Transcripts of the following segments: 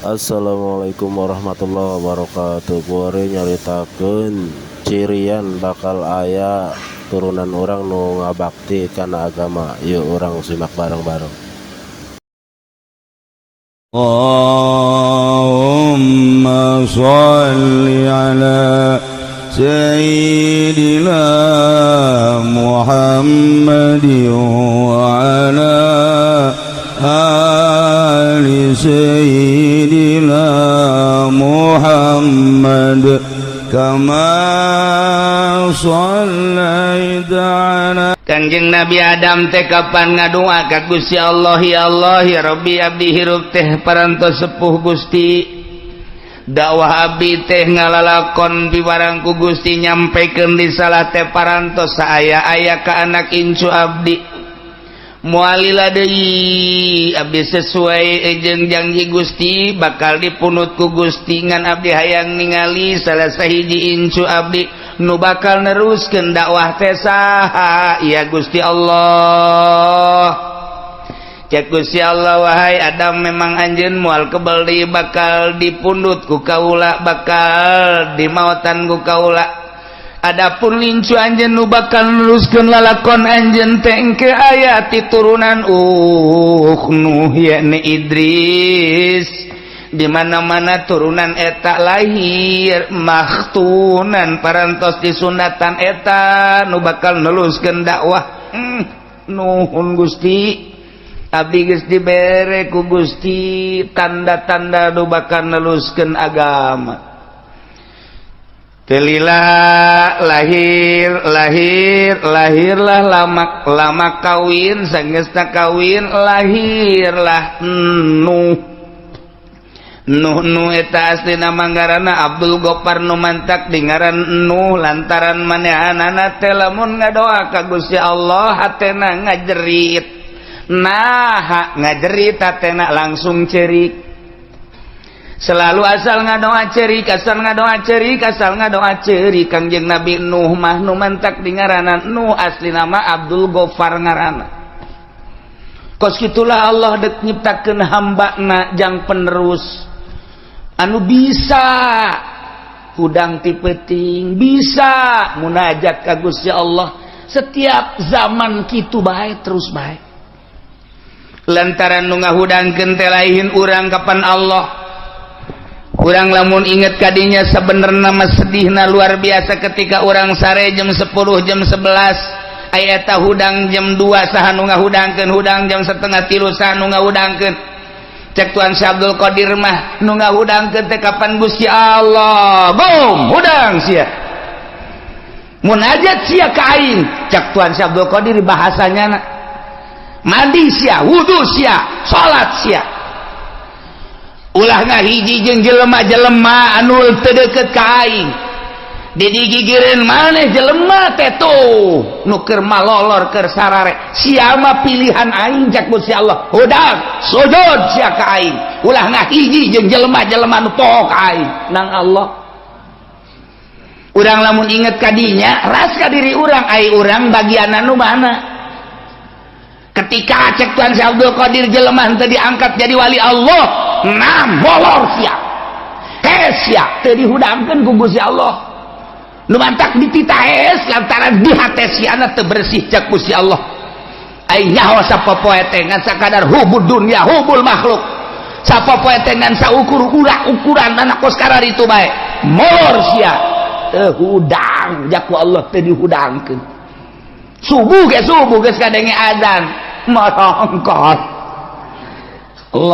Assalamualaikum warahmatullahi wabarakatuh. Kuari nyaritakeun cirian bakal aya turunan urang nu ngabakti kana agama. Yuk, urang simak bareng-bareng. اللهم صل على سيدنا محمد وعلى آل سيدنا محمد كما صليت على Kangjeng Nabi Adam teh kapan ngadua ka Gusti Allah, "Ya Allah, ya Rabbi, abdi hirup teh parantos sepuh, Gusti. Dakwah abdi teh ngalalakon piwarang ku Gusti, nyampaikan risalah teh parantos saaya-aya ka anak incu abdi. Moal lila deui abdi sesuai jeung janji Gusti bakal dipundut ku Gusti, ngan abdi hayang ningali salah sahiji incu abdi nu bakal neruskeun dakwah teh saha ya, Gusti Allah?" Cek Gusti Allah, "Wahai Adam, memang anjeun moal kebel deui bakal dipundut ku kaula, bakal dimaotan ku kaula. Adapun incu anjeun nu bakal neruskeun lalakon anjeun teh engke aya ti turunan Nuh, yakni Idris. Di mana-mana turunan eta lahir makhtunan, parantos disunatan, eta nu bakal neruskeun dakwah." Nuhun Gusti, abdi geus dibere ku Gusti tanda-tanda nu bakal neruskeun agama." Teu lila lahir lahir lahirlah Lamak. Lamak kawin, sanggeusna kawin lahirlah Nuh. Nuh, Nuh eta asli nama ngaranna Abdul Gopar, nu mantak di ngaran Nuh lantaran manehanana teh lamun ngadoa ka Gusti Allah hatena ngajerit. Nah, ngajerit hatena langsung cerik selalu, asal ngadoa cerik, asal ngadoa cerik, asal ngadoa cerik. Kangjeng Nabi Nuh mah nu mantak di ngaranan Nuh, asli nama Abdul Gofar ngaranna. Kos gitulah Allah dek nyiptakeun hamba jang penerus anu bisa hudang ti peuting, bisa munajat ka Gusti Allah setiap zaman, kitu bae terus bae. Lantaran nu ngahudangkeun teh lain urang, kapan Allah. Urang lamun inget kadinya sebenarnya mah sedihna luar biasa ketika urang sare jam 10, jam 11, aya eta hudang jam 2, saha nu ngahudangkeun? Hudang jam 2.30, saha nu ngahudangkeun? Cek Tuan Syekh Abdul Qadir mah nu ngahudangkeun teh kapan Gusti Allah. Bom hudang sia, munajat sia ka aing, cek Tuan Syekh Abdul Qadir bahasanya. Mandi sia, wudu sia, salat sia, ulah ngahiji jeung jelema-jelema anu teu deukeut ka aing. Digigireun maneh jelema teh tuh nu keur malolor, keur sarare, sia mah pilihan aing, cek Gusti Allah. Hudang sujud sia ka aing, ulah ngahiji jeung jelema-jelema nu poho ka aing. Nang Allah, urang lamun inget kadinya ras ka diri urang, ai urang bagian anu mana? Ketika cek Tuan Syekh Abdul Qadir jelema teu diangkat jadi wali Allah, nam bolor sia, hes sia, teu dihudangkeun ku Gusti Allah. Nu mantak ditita hes lantaran di hate siana teu bersih, cek Gusti Allah. Ai nyaho sapopoe teh ngan sakadar hubud dunya, hubul makhluk, sapopoe teh ngan saukur ukuran anak kos itu bae. Molor sia, teu hudang jaku Allah, teu dihudangkeun. Subuh ge, subuh geus kadenge azan marongkot, Allahu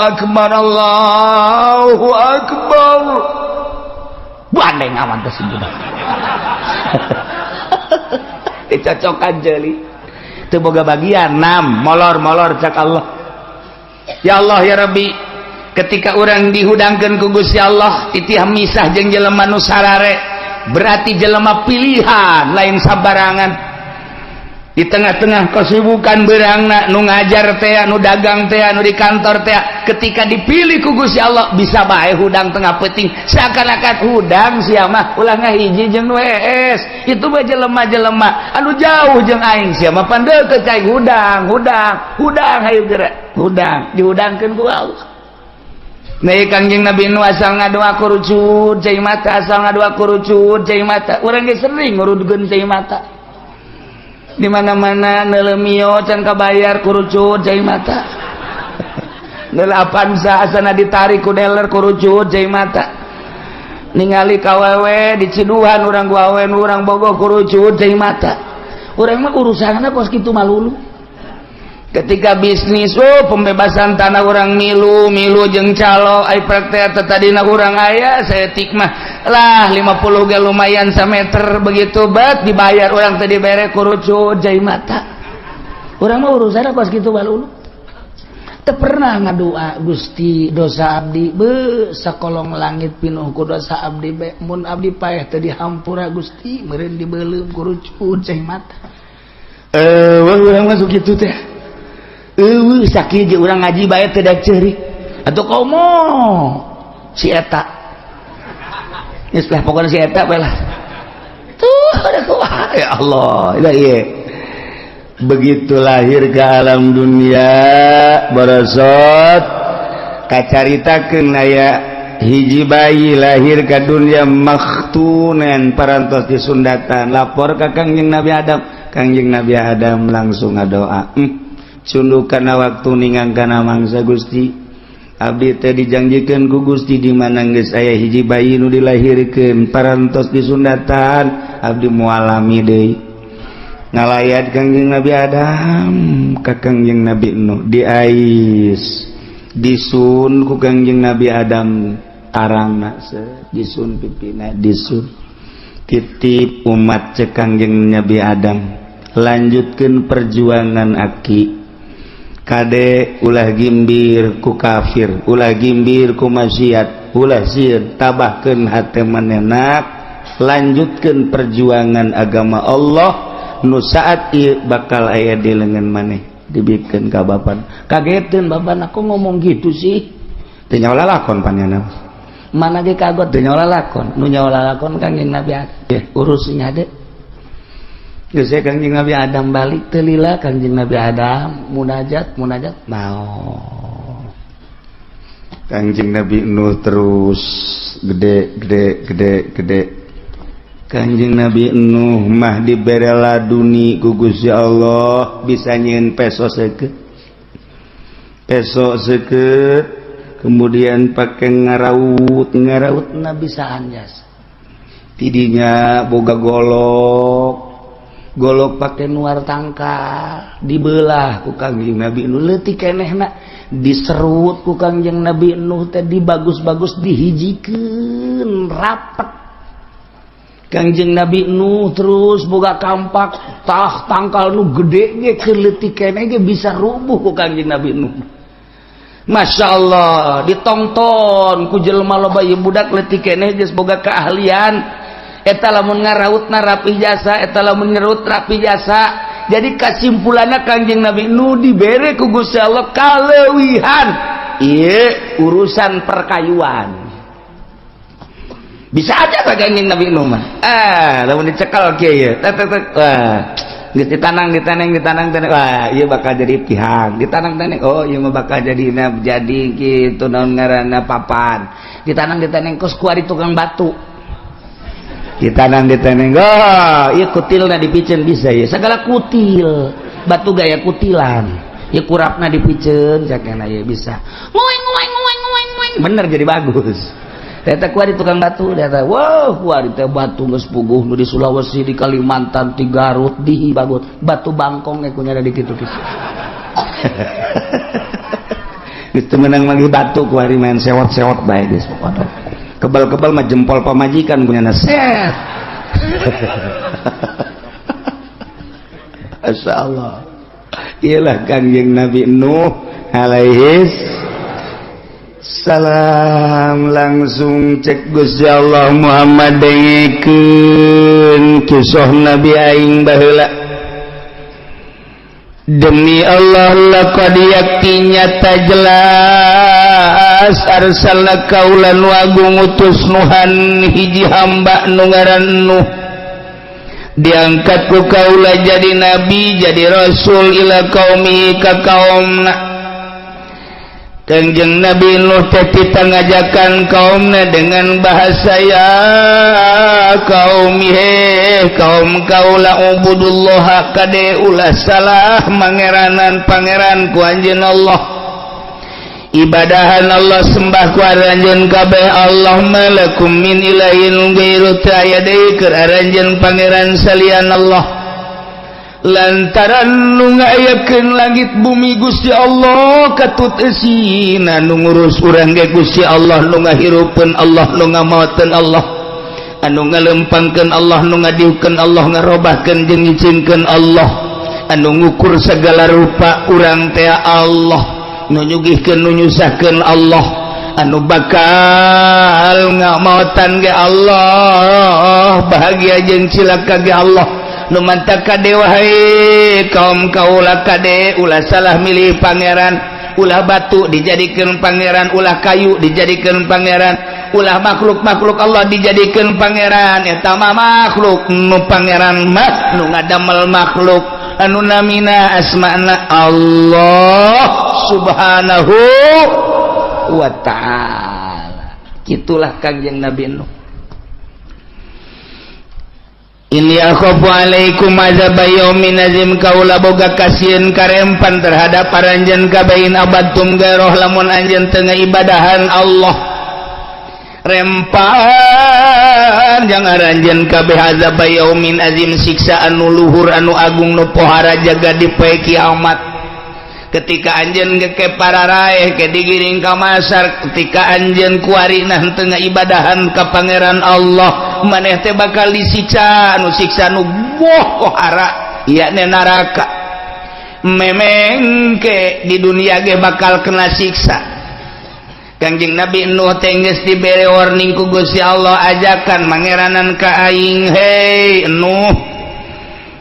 akbar, Allahu akbar, bandeng awan teh budak dicocokan jeli teu boga bagian. Nam molor molor, cak Allah. Ya Allah, ya Rabbi, ketika orang dihudangkeun ku Gusti Allah titih misah jeung jelema nu sarare, berarti jelema pilihan, lain sabarangan. Di tengah-tengah kesibukan berangna nu ngajar teh, nu dagang teh, nu di kantor teh, ketika dipilih ku Gusti Allah bisa bae hudang tengah peuting, seakan-akan hudang sia mah ulah ngahiji jeung nu hees. Itu mah jelema-jelema anu jauh jeung aing, sia mah pan deukeut cai hudang, hudang, hudang, hayu geura hudang, dihudangkeun ku Allah. Nah, Kangjeng Nabi nu asal ngadoa kurucut cai mata, asal ngadoa kurucut cai mata. Urang ge sering ngurudkeun cai mata. Di mana-mana neuleuh Mio can kabayar kurucut cai mata. Neuleuh Avanza asana ditarik ku dealer kurucut cai mata. Ningali kawewe di ciduhan urang ku awewe urang bogoh kurucut cai mata. Urang mah urusanna kos kitu malulu. Ketika bisnis, oh, pembebasan tanah orang milu milu jeung calo, ai praktek tadina urang aya saeutik mah lah, 50 ge lumayan sameter. Begitu bet dibayar urang teh dibere kurucut cai mata. Urang mah urusanna kos kitu balulu. Teu pernah ngadua, "Gusti, dosa abdi be sakolong langit pinuh ku dosa abdi be, mun abdi paeh teu dihampura Gusti meureun dibeuleum kurucut cai mata." Eh, urang masuk kitu teh. Eueuh, sakieu ge urang ngaji bae teu da ceurik atuh, komo si eta geus lah, pokona si eta bae lah tuh ada kumaha. Ya Allah, ieu begitu lahir ke alam dunia barosot kacaritakeun aya hiji bayi lahir ke dunia makhtunan, parantos disundatan. Lapor ka Kangjeng Nabi Adam. Kangjeng Nabi Adam langsung ngadoa, Sunduk kana waktu ningang kana mangsa, Gusti, abdi teh dijanjikeun ku Gusti di mana geus aya hiji bayi nu dilahirkeun parantos disundatan, abdi moal lami deui." Ngalayat Kangjeng Nabi Adam ka Kangjeng Nabi Nuh, diais, disun ku Kangjeng Nabi Adam tarangna, disun pipina, disun. "Titip umat," cek Kangjeng Nabi Adam, "lanjutkan perjuangan aki. Kade ulah gimbir ku kafir, ulah gimbir ku maksiat, ulah sieun, tabahkeun hate manenak, lanjutkan perjuangan agama Allah nu saat ieu bakal aya di lengan maneh." Dibikeun ka bapan. Kageteun bapan, aku ngomong gitu sih teu nyawa lalakon panjana mana ge kagot teu nyawa lalakon. Nu nyawa lalakon Kangjeng Nabi Adam, urus nya. Geus Kangjeng Nabi Adam balik, teu lila Kangjeng Nabi Adam munajat munajat mau. Kangjeng Nabi Nuh terus gede gede gede gede. Kangjeng Nabi Nuh mah dibere laduni ku Gusti Allah, bisa nyieun peso seukeut, peso seukeut, kemudian pakai ngaraut ngaraut na bisaan jasa. Tidinya boga golok, golok pakai nuar tangkal, dibelah ku Kangjeng Nabi Nuh leutik kenehna, diserut ku Kangjeng Nabi Nuh teh, dibagus-bagus, dihijikeun rapet. Kangjeng Nabi Nuh terus boga kampak, tah tangkal nu gede ge keur leutik keneh ge bisa rubuh ku Kangjeng Nabi Nuh. Masya Allah, ditongton ku jelema loba. Ieu budak leutik keneh geus boga keahlian eta, lamun ngarautna rapi jasa, eta lamun ngerut rapi jasa. Jadi kesimpulannya Kangjeng Nabi Nuh dibere ku Gusti Allah kaleuwihan ieu urusan perkayuan. Bisa aja Pak Kangjeng Nabi Nuh mah, ah, lamun dicekal kieu ye tek tek tek, wah, geus ditanang ditanang ditanang tanang, wah, ieu bakal jadi pihang. Ditanang tanang, oh, ieu mah bakal jadi jadi kitu, naon ngaranna, papan. Ditanang ditanang, kos kuari tukang batu. Ditanang ditanang, oh, ieu kutilna dipiceun bisa ya, segala kutil batu gaya kutilan ya, kurapna dipiceun cakena ya bisa nguing nguing nguing nguing nguing, bener jadi bagus. Eta kuari tukang batu eta. Wow, kuari teh batu geus puguh nu di Sulawesi, di Kalimantan, di Garut, di bagus. Batu bangkong ge kunyada di kitu-kitu. Geus teu meunang manggih batu kuari, main sewot-sewot bae geus pokona. Kebal-kebal mah jempol pamajikan kunyana set. Masya Allah. Iyalah Kangjeng Nabi Nuh alaihis salam. Langsung cek Gusti Allah, "Muhammad, dengekeun kisah Nabi aing baheula." Demi Allah, laqad yakti nyata jelas arsalna kaula nu agung utus Nuhan hiji hamba nu ngaran Nuh, diangkat ku kaula jadi nabi, jadi rasul, ila qaumi ka kaumna. Kangjeng Nabi Nuh teh ngajakan kaumna dengan bahasa, "Ya qaumi, he kaum kaula, ubudullah, kade ulah salah mangeranan pangeran ku anjeun Allah, ibadahan Allah, sembah ku aranjeun kabeh Allah. Malakum min ilahin ghairu, aya deui keur aranjeun pangeran salian Allah, lantaran nu ngayakeun langit bumi Gusti Allah, katut eusina, nu ngurus urang ge Gusti Allah, nu ngahirupeun Allah, nu ngamaoteun Allah, anu ngalempangkeun Allah, nu ngadiukeun Allah, ngarobahkeun jeung nyicingkeun Allah, anu ngukur segala rupa urang teh Allah, nu nyugihkeun, nu nyusahkeun Allah, anu bakal ngamaotan ge Allah, bahagia jeung cilaka ge Allah. Nu mantak kade wahai kaum kaula, kade ulah salah milih pangeran, ulah batu dijadikan pangeran, ulah kayu dijadikan pangeran, ulah makhluk-makhluk Allah dijadikan pangeran. Eta mah makhluk, nu pangeran mah nu ngadamel makhluk anu namina asma'na Allah Subhanahu wa Ta'ala." Itulah Kangjeng Nabi Nuh. "Inni akhafu alaikum azab yaumin azim, kaula boga kasieun karempan terhadap aranjeun kabeh, in abadtum gairoh, lamun anjeun teu ibadahan Allah, rempan jang aranjeun kabeh azab yaumin azim, siksa anu luhur, anu agung, nu pohara jaga di poe kiamat." Ketika anjeun geke pararaeh ke digiring ka masar, ketika anjeun kuari nah teu ibadahan ka pangeran Allah, maneh teh bakal disiksa anu siksa nu boh pohara, yakni neraka. Memengke di dunia ge bakal kena siksa. Kangjeng Nabi Nuh teh geus dibere warning ku Gusti Allah, ajakan mangeranan ka aing, "Hei Nuh,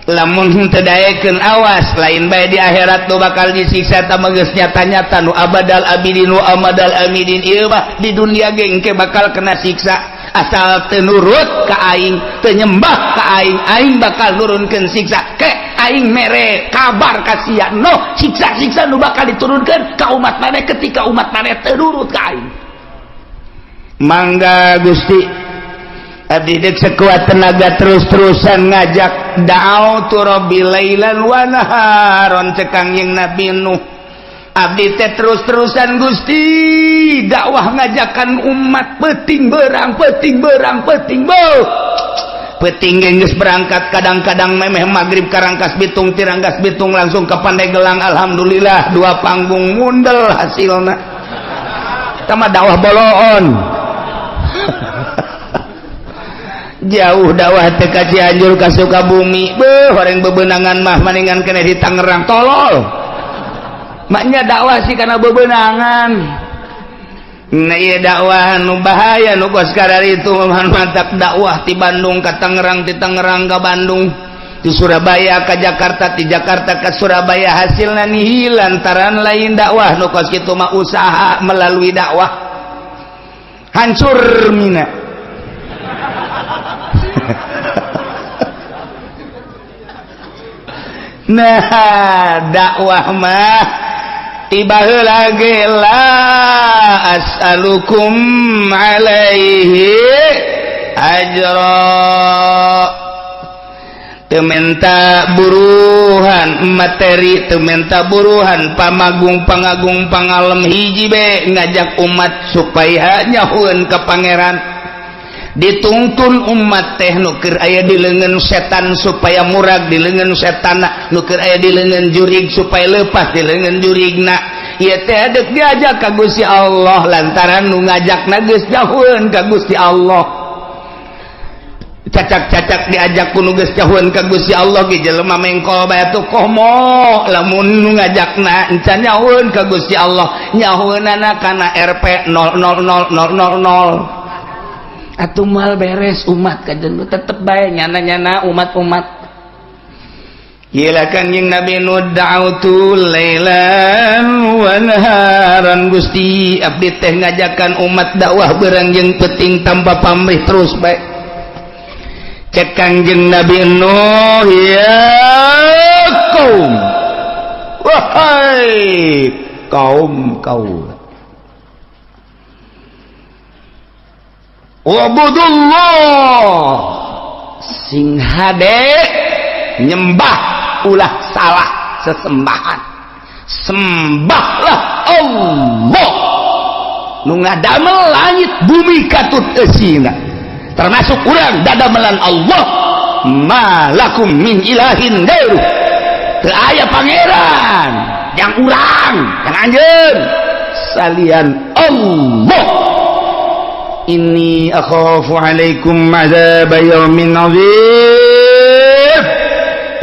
lamun teu daekeun, awas, lain bae di akhirat nu bakal disiksa, tah geus nyata-nyata nu abadal abidin wa amadal amidin, ieu mah di dunia ge engke bakal kena siksa. Asal teu nurut ka aing, teu nyembah ka aing, aing bakal nurunkeun siksa. Ke aing mere kabar ka sia, no siksa-siksa nu bakal diturunkeun ka umat maneh ketika umat maneh teu nurut ka aing." "Mangga Gusti, abdi dek sekuat tenaga terus-terusan ngajak, da'autu rabbi lailan wa naharon," cek Kangjeng Nabi Nuh, "abdi teh terus-terusan Gusti dakwah ngajakan umat, peting berang, peting berang, peting beuh peting geus berangkat, kadang-kadang memeh maghrib ka Rangkas Bitung, ti Rangkas Bitung langsung ke Pandeglang. Alhamdulillah dua panggung mundel hasilna." Sama dakwah boloon jauh, dakwah teh ka Cianjur, ka Sukabumi, beuh, orang bebenangan mah maningan kena di Tangerang, tolol maknya dakwah sih karena bebenangan. Nah, iya, dakwah nu bahaya nu kos itu mantap, dakwah di Bandung ke Tangerang, di Tangerang ke Bandung, di Surabaya ke Jakarta, di Jakarta ke Surabaya, hasilnya nihil lantaran lain dakwah nu kos kitu mah, usaha melalui dakwah hancur mina. Nah, dakwah mah tiba lagi, la as'alukum alaihi ajra, teu menta buruhan materi, teu menta buruhan pamagung, pangagung, pangalem, hiji be ngajak umat supaya nyahueun ka pangeran. Dituntun umat teh nu keur aya di leungeun setan supaya murag di leungeun setan, nu keur aya di leungeun jurig supaya lepas di leungeun jurigna. Ieu teh dek diajak ka Gusti Allah lantaran nu ngajakna geus nyahueun ka Gusti Allah. Cacak-cacak diajak ku nu geus nyahueun ka Gusti Allah ge jelema mengkol bae tuh. Komo lamun nu ngajakna encan nyahueun ka Gusti Allah, nyahueunana kana Rp 000000, atuh mal beres umat kajen. Tetep bae nyana-nyana umat-umat. Gila Kangjeng Nabi Nuh, da'autu lailan wa naharan. Gusti, abdi teh ngajakan umat dakwah beurang jeung peuting tanpa pamrih, terus bae. Cek Kangjeng Nabi Nuh, ya kaum, wahai kaum kaum, Ubudullah, sing hade nyembah, ulah salah sesembahan, sembahlah Allah nu ngadamel langit bumi katut eusina, termasuk urang dadamelan Allah. Malakum min ilahin gairu, teu aya pangeran yang urang yang anjeun salian Allah. Inni akhafu alaikum adzab yaumin azim.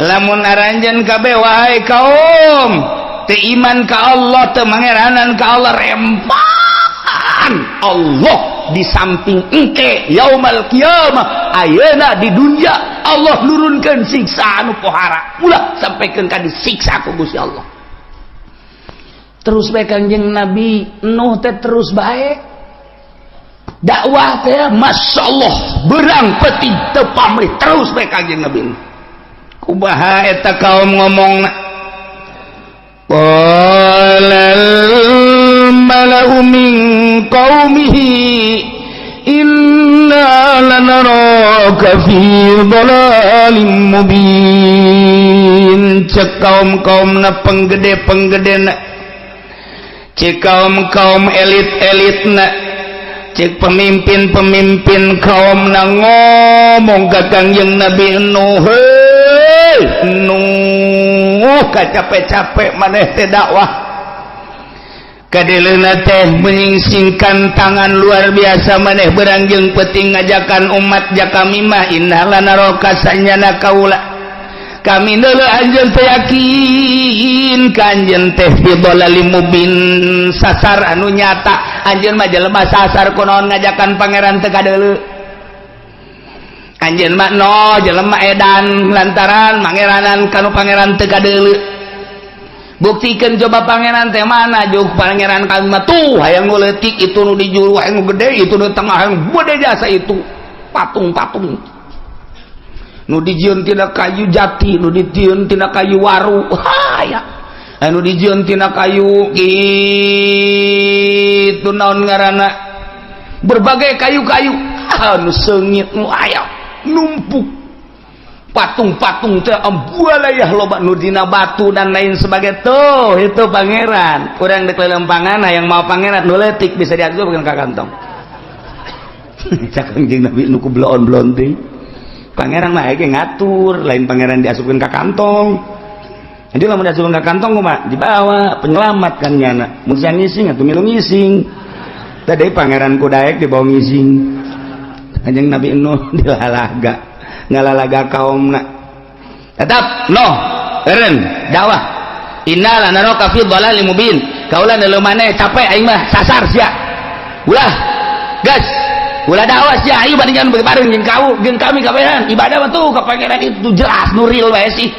Lamun aranjeun kabeh, wahai kaum, teu iman ka Allah, teu mangeranan ka Allah, rempan Allah di samping engke yaumal qiyamah, ayeuna di dunia Allah nurunkeun siksa anu pohara, ulah sampaikan ka disiksa ku Gusti Allah. Terus bae Kangjeng Nabi Nuh teh, terus bae dakwah teh, Masya Allah, beurang peuting teu pamrih, terus bae Kangjeng Nabi Nuh. Kumaha eta kaum ngomong? Qalal mala'u min qaumihi inna lanaraka fi dhalalim mubin. Cek kaum-kaum na penggede-penggede na, cek kaum-kaum elit-elit na, cek pemimpin-pemimpin kaum na ngomong ka Kangjeng Nabi Nuh, hei Nuh, capek-capek maneh teh dakwah, kadeleuna teh menyingsingkan tangan luar biasa, maneh beurang jeung peuting ngajakan umat ja kami mah, inna lanaraka, sanyana kaula kami deuleu anjeun teh yakin ka anjeun teh fi dhalalim mubin, sasar anu nyata. Anjeun mah jelema sasar, kunaon ngajakan pangeran teu kadeuleu? Anjeun mah no jelema edan lantaran mangeranan kanu pangeran teu kadeuleu. Buktikan coba pangeran teh mana juk pangeran kami mah. Tuh, hayang nu leutik itu, nu di juru hayang nu gede itu, nu tengah hayang gede jasa itu patung-patung nu dijieun tina kayu jati, nu dijieun tina kayu waru, haya anu dijieun tina kayu kitu, naon ngaranna, berbagai kayu-kayu anu seungit nu aya numpuk patung-patung teh, ambualayah loba nu dina batu dan lain sebagai. Tuh, itu pangeran kurang dek lelempangan yang mau pangeran nu leutik bisa diatur bukan ka kantong. Cak Kangjeng Nabi nu ku bloon-bloon teh, pangeran mah ge ngatur, lain pangeran diasupkeun ka kantong. Jadi lamun diasupkeun ka kantong kumaha dibawa penyelamat kan nyana mun ngising atuh milu ngising. Tadi pangeran kudaek dibawa ngising. Kanjeng Nabi Nuh dilalaga, ngalalaga kaumna tetap no eren dakwah. Inna lanaraka fi dhalalim mubin, kaula deuleu maneh capek, aing mah sasar sia, ulah gas, ulah dakwah sia, ayo bandingkan bareng jeung kau jeung kami kabehan. Ibadah mah tuh ka pangeran itu jelas, nu real bae sih,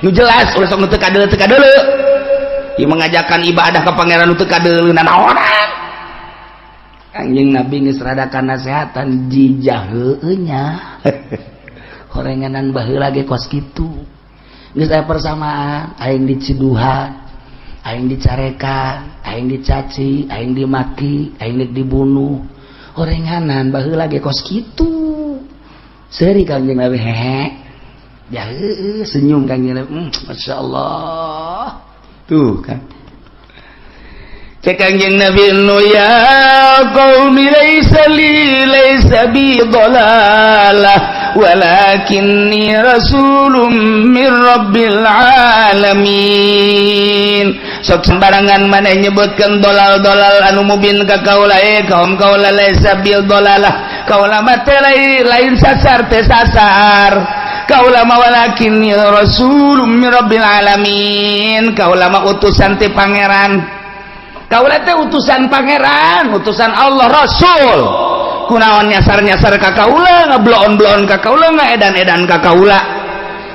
nu jelas, ulah sok nu teu kadeuleu, teu kadeuleu. Ieu mengajakan ibadah ka pangeran nu teu kadeuleu nanaonan? Kanjeng Nabi geus rada nasehatan jijah heueuh nya. Horenganan baheula ge kos kitu. Geus aya persamaan, aing diciduhan, aing dicarekan, aing dicaci, aing dimaki, aing dek dibunuh. Horenganan baheula ge kos kitu. Seuri Kanjeng Nabi, hehe. Ya heueuh, senyum Kanjeng Nabi. Masya Allah. Tuh kan. Cek Kangjeng Nabi Nuh, ya qaumi laisa li laisa bi dhalalah walakinni rasulun min rabbil alamin. Sok sembarangan maneh nyebutkeun dolal-dolal anu mubin ka kaula. Eh kaum kaula, laisa bil dolalah, kaula mah teh lain sasar, teh sasar kaula mah, walakinni rasulun min rabbil alamin, kaula mah utusan ti pangeran. Kaula teh utusan pangeran, utusan Allah, rasul. Kunaon nyasar-nyasar ka kaula, ngebloon-bloon ka kaula, ngaedan-edan ka kaula?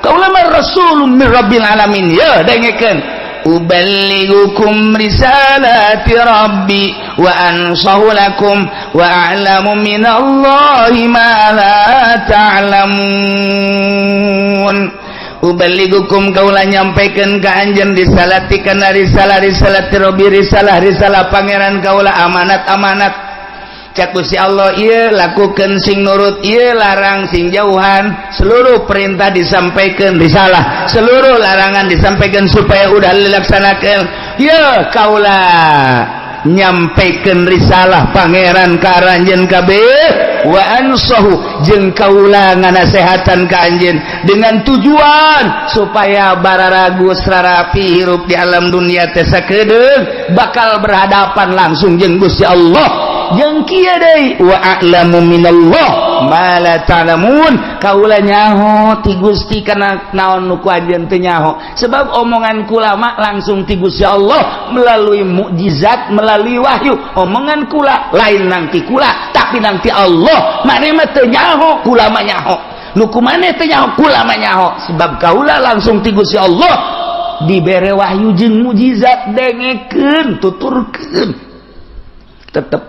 Kaula mah rasulun min rabbil alamin. Ya, dengekeun, uballighukum risalati rabbi wa ansahu lakum wa a'lamu minallahi ma la ta'lamun. Uballighukum, kaula nyampaikan ka anjeun, risalati kana risalah, risalati rabbi, risalah risalah pangeran kaula, amanat amanat. Cak Gusti Allah, ieu lakukan sing nurut, ieu larang sing jauhan. Seluruh perintah disampaikan, risalah, seluruh larangan disampaikan supaya udah dilaksanakan. Ya, kaula nyampaikan risalah pangeran ka aranjeun kabeh, wa ansahu, jeung kaula nganasehatan ka anjeun dengan tujuan supaya bararagus rarapi hirup di alam dunia teh, sakedeung bakal berhadapan langsung jeung Gusti Allah. Jeung kieu deui, wa a'lamu minallah ma la ta'lamun, kaula nyaho ti Gusti kana naon nu ku anjeun teu nyaho, sebab omongan kula mah langsung ti Gusti Allah melalui mukjizat, melalui wahyu. Omongan kula lain nang ti kula, tapi nang ti Allah. Maneh mah teu nyaho, kula mah nyaho. Nu ku maneh teu nyaho, kula mah nyaho, sebab kaula langsung ti Gusti Allah dibere wahyu jeung mukjizat. Dengekeun, tuturkeun, tetep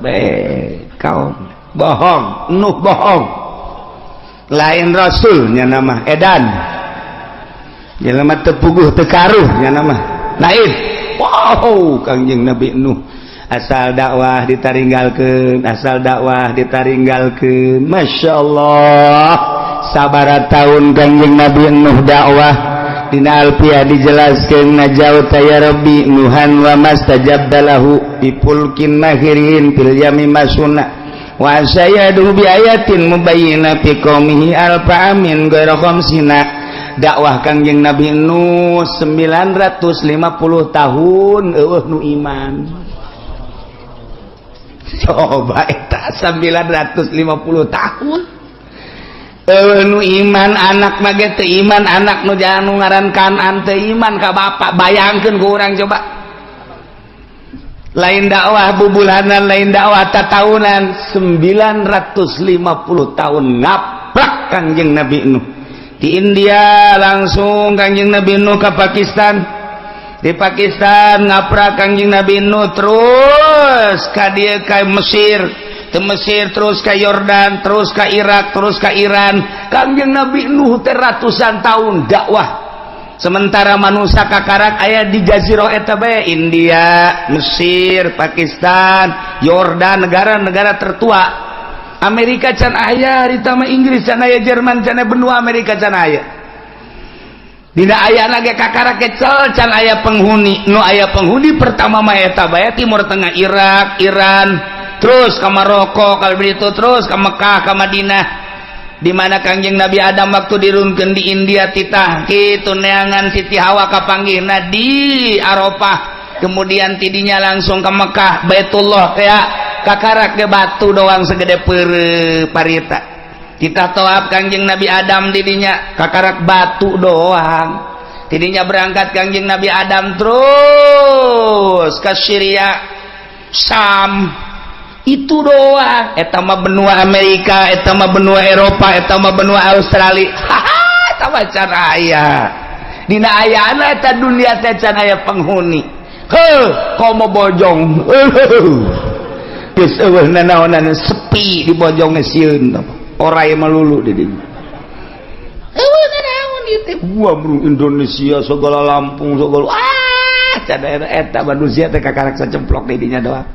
kaum bohong. Nuh bohong, lain rasulnya, nama edan, jelema teu puguh teu karuh nya nama lain. Wow, Kangjeng Nabi Nuh asal dakwah ditaringgalkeun, asal dakwah ditaringgalkeun. Masya Allah, sabaraha tahun Kangjeng Nabi Nuh dakwah? Dina Alfiah dijelaskan, najauta ya Rabbi Nuhan wa mastajabta lahu bi fulkin mahirin fil yami masuna wa sayadu bi ayatin mubayyina fi qaumihi alfa amin ghaira khamsina. Dakwah Kangjeng Nabi Nuh 950 tahun, eueuh nu iman. Coba eta 950 tahun nu iman, anak mah ge teu iman, anak nu jangan nu ngaran Kanan teu iman ka bapak. Bayangkeun ku urang coba, lain dakwah bubulanan, lain dakwah tatahunan, 950 tahun ngaplak Kangjeng Nabi Nuh. Di India langsung Kangjeng Nabi Nuh ke Pakistan, di Pakistan ngaprak Kangjeng Nabi Nuh, terus ka dieu, ka Mesir, ke Mesir, terus ke Yordan, terus ke Irak, terus ke Iran. Kangjeng Nabi Nuh teh ratusan tahun dakwah, sementara manusia kakarak aya di jazirah eta bae, India, Mesir, Pakistan, Yordan, negara-negara tertua. Amerika can aya harita mah, Inggris can aya, Jerman can aya, benua Amerika can aya. Dina aya lagi kakarak kecil, can aya penghuni. Nu aya penghuni pertama mah eta bae, Timur Tengah, Irak, Iran, terus ke Maroko, kalau begitu terus ke Mekah, ke Madinah, di mana Kangjeng Nabi Adam waktu dirunkeun di India, titah kitu neangan Siti Hawa, kapanggihna di Arafah. Kemudian tidinya langsung ke Mekah, Baitullah, kayak kakarak ke batu doang segede pere parita. Kita toab Kangjeng Nabi Adam didinya, kakarak batu doang. Tidinya berangkat Kangjeng Nabi Adam terus ke Syria, Sam, itu doang. Eta mah benua Amerika, eta mah benua Eropa, eta mah benua Australia. Haha, eta mah can aya. Dina ayana eta dunia teh can aya penghuni. Heuh, komo bojong, geus eueuh nanaonan, sepi di bojong, sieun orai melulu di dinya. Eueuh nanaon ieu teh. Wah, bro, Indonesia segala, Lampung segala, ah, can eta manusia teh kakarak sacemplok di dinya doang.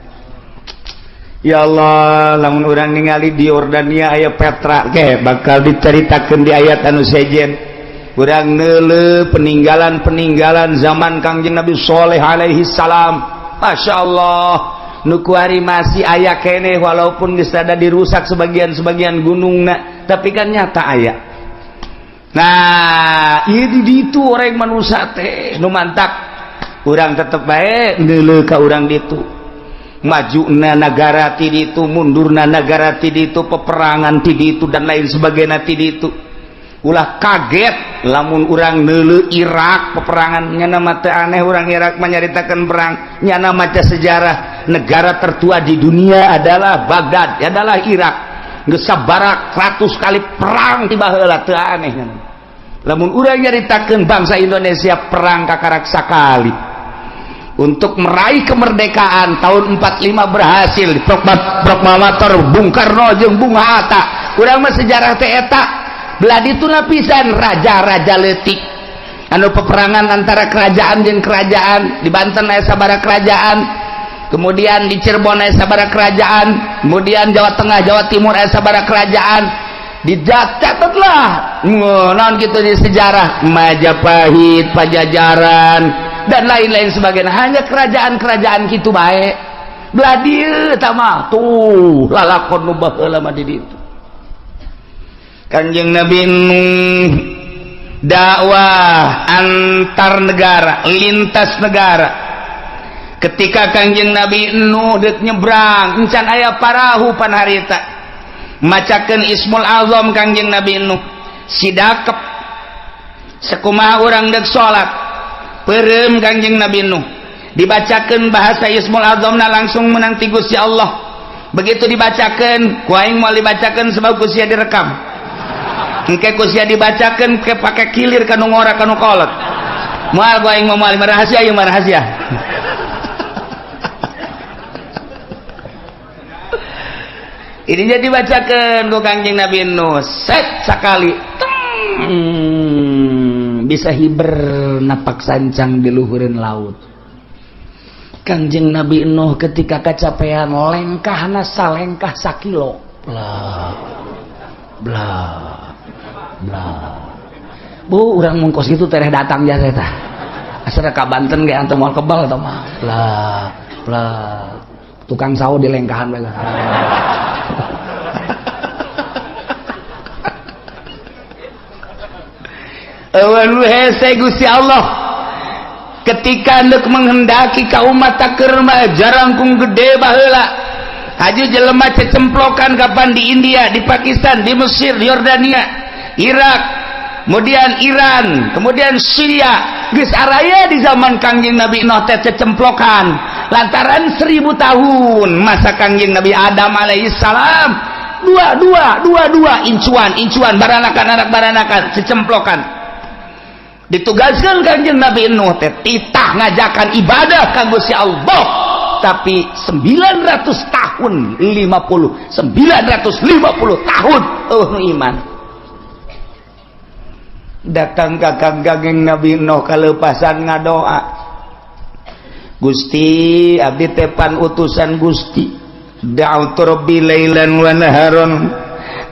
Ya Allah, lamun urang ningali di Yordania aya Petra ke bakal diceritakan di ayat anu sejen. Urang neuleuh peninggalan-peninggalan zaman Kangjeng Nabi Soleh alaihi salam. Masya Allah, nu kuari masih aya keneh, walaupun geus ada dirusak sebagian-sebagian gunungna, tapi kan nyata aya. Nah, ieu di ditu orang manusia teh nu mantak urang tetep bae neuleuh ka urang ditu, maju na negara ti ditu, mundurna negara ti ditu, peperangan ti ditu, dan lain sebagainya ti ditu. Ulah kaget lamun urang neuleuh Irak peperangan, nyana mah teu aneh urang Irak menyaritakan perang, nyana maca sejarah, negara tertua di dunia adalah Baghdad, adalah Irak. Geus sabarak ratus kali perang ti baheula, teu aneh nyana. Lamun urang nyaritakeun bangsa Indonesia perang kakarak sakali untuk meraih kemerdekaan tahun 45 berhasil proklamator Bung Karno jeung Bung Hatta. Urang mah sejarah teh eta belah ditu pisan raja-raja leutik anu peperangan antara kerajaan jeung kerajaan. Di Banten aya sabaraha kerajaan, kemudian di Cirebon aya sabaraha kerajaan, kemudian Jawa Tengah, Jawa Timur aya sabaraha kerajaan. Dicatatlah non gitu di sejarah Majapahit, Pajajaran, dan lain-lain sebagainya. Hanya kerajaan-kerajaan gitu baik. Belah dieu mah tuh lalakon nu baheula mah di ditu. Kanjeng Nabi Nuh dakwah antar negara, lintas negara. Ketika Kanjeng Nabi Nuh dek nyebrang, encan aya parahu pan harita, macakeun Ismul Azam Kanjeng Nabi Nuh sidakep sekumaha urang dek salat peureum. Kanjeng Nabi Nuh dibacakeun bahasa Ismul Azamna langsung menang ti Gusti Allah. Begitu dibacakeun, ku aing moal dibacakeun sebab ku sia direkam. Engke ku sia dibacakeun ke pake kilir kanu ngora kanu kolot. Moal ku aing moal, rahasia ieu mah, rahasia. Ini jadi dibacakan ku Kangjeng Nabi Nuh set sekali teng, bisa hiber napak sancang di luhureun laut. Kangjeng Nabi Nuh ketika kecapean lengkahna salengkah sakilo, bla bla bla. Bu, urang mungkos gitu tereh datang jasa eta asal ka Banten ge antum moal kebal atau mah. Bla bla, tukang sawo di lengkahan bae. Eueun hese Gusti Allah ketika hendak menghendaki ka umat taker mah jarangkung gede baheula. Haji jelema cecemplokan kapan di India, di Pakistan, di Mesir, di Yordania, Irak, kemudian Iran, kemudian Syria. Geus araya di zaman Kangjeng Nabi Nuh teh cecemplokan lantaran 1000 tahun masa Kangjeng Nabi Adam alaihissalam dua dua dua dua incuan incuan baranakan anak baranakan cecemplokan. Ditugaskan Kangjeng Nabi Nuh teh titah ngajakan ibadah ka Gusti Allah, tapi 900 tahun 50 950 tahun eueuh nu iman. Datang ka Kangjeng Nabi Nuh kalepasan ngadoa, Gusti abdi tepan utusan Gusti, da'utu rabbi lailan wa naharon,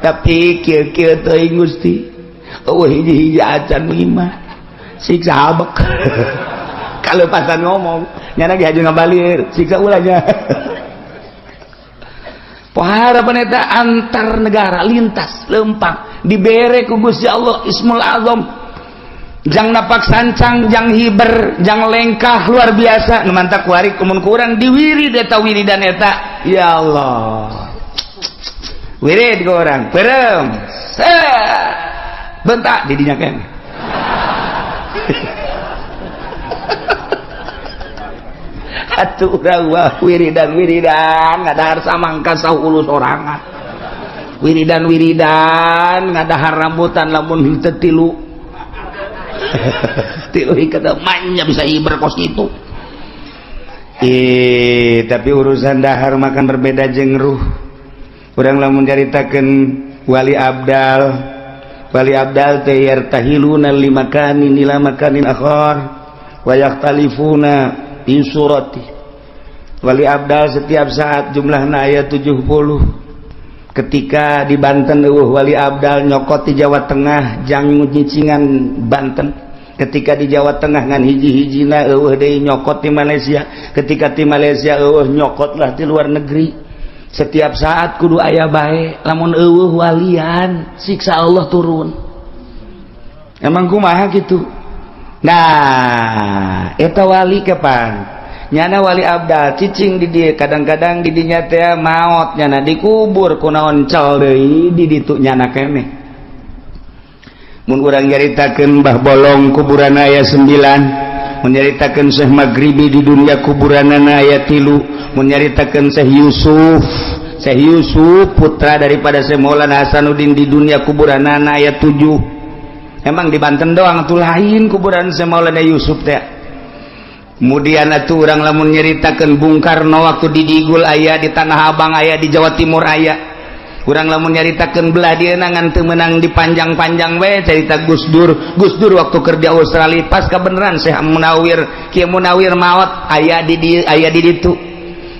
tapi kieu-kieu teuing Gusti eueuh hiji-hiji acan iman, siksa abek. Kalepasan ngomong nyana ge haju ngabalir siksa ulahnya. Pohara eta antar negara lintas lempang dibere ku Gusti Allah Ismul Azam jang napak sancang, jang hiber, jang lengkah luar biasa. Nu mantak kuari kumun kurang diwirid eta wiridan eta, ya Allah, wirid ke orang peureum bentak di dinya keneh. Atuh urang wah wiridan wiridan ngadahar samangka saulus sorangan, wiridan wiridan ngadahar rambutan lamun henteu tilu tilu ikat manya bisa hiber kos gitu. Tapi urusan dahar makan berbeda jeung ruh. Urang lamun caritakeun wali abdal, wali abdal teh yartahiluna limakanin ila makanin akhar wa yakhtalifuna fi surati. Wali abdal setiap saat jumlahna aya 70. Ketika di Banten eueuh wali abdal nyokot di Jawa Tengah jang nyicingan Banten. Ketika di Jawa Tengah ngan hiji-hijina eueuh deui nyokot di Malaysia. Ketika di Malaysia eueuh nyokotlah di luar negeri. Setiap saat kudu aya bae, lamun eueuh walian siksa Allah turun. Emang kumaha gitu? Nah, eta wali kapan? Nyana wali abdal cicing di dieu, kadang-kadang di dinya teh maot nyana dikubur kunaon cal deui di ditu nyana keneh. Mun urang nyaritakeun Mbah Bolong kuburan aya 9, mun nyaritakeun Syekh Maghribi di dunia kuburanana aya 3, mun nyaritakeun Syekh Yusuf, Syekh Yusuf putra daripada Syekh Maulana Hasanuddin di dunia kuburanana aya 7. Emang di Banten doang tuh lain kuburan Syekh Maulana Yusuf teh. Kemudian atuh urang lamun nyeritakeun Bung Karno waktu di Digul aya, di Tanah Abang aya, di Jawa Timur aya. Urang lamun nyaritakeun belah dieu ngan teu meunang dipanjang-panjang we cerita Gus Dur. Gus Dur waktu kerja Australia pas kebenaran Syekh Munawir, Kiai Munawir maot aya di aya di ditu.